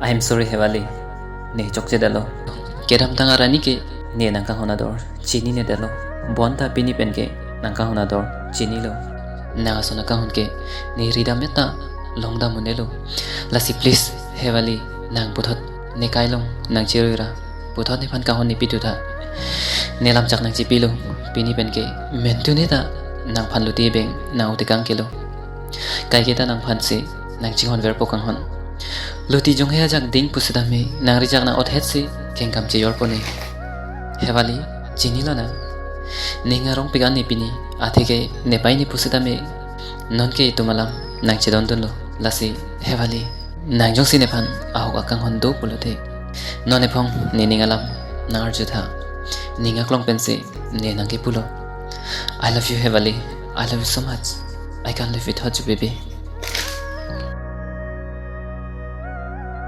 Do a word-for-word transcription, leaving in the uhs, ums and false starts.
I am sorry Hevali, ne chokchedetlo. Kedamtang arni ke ne nangkanghon ador chininedetlo. Bonta pini pen ke nangkanghon ador chinilo. Nang ason akanghon ke ne ridam meta longdam un-elo. Lasi please Hevali, nang puthot ne kailong nang cherui ra puthot nephan kanghon nepithu tha. Ne lamchak nang chipilo, pini pen ke mentu ne ta nangphan luti beng nang utikang kelo. Kaike ta nangphan si nang chinghon verpo kanghon. Luti jonghe ajak ding pusitame nang rijak nang othet si kengkam chejorpo ne. Hevali, chinilo nang. Ning arong pigan ne pini, atheke ne pai ne pusitame non ke itum alam nang chedondunlo. Lasi Hevali, nang jongsi nephan ahok akanghon do pulote, non ephong ne ning alam nang arju tha. Ning aklong pensi ne nang kepulo. I love you Hevali. I love you so much. I can't live without you, baby.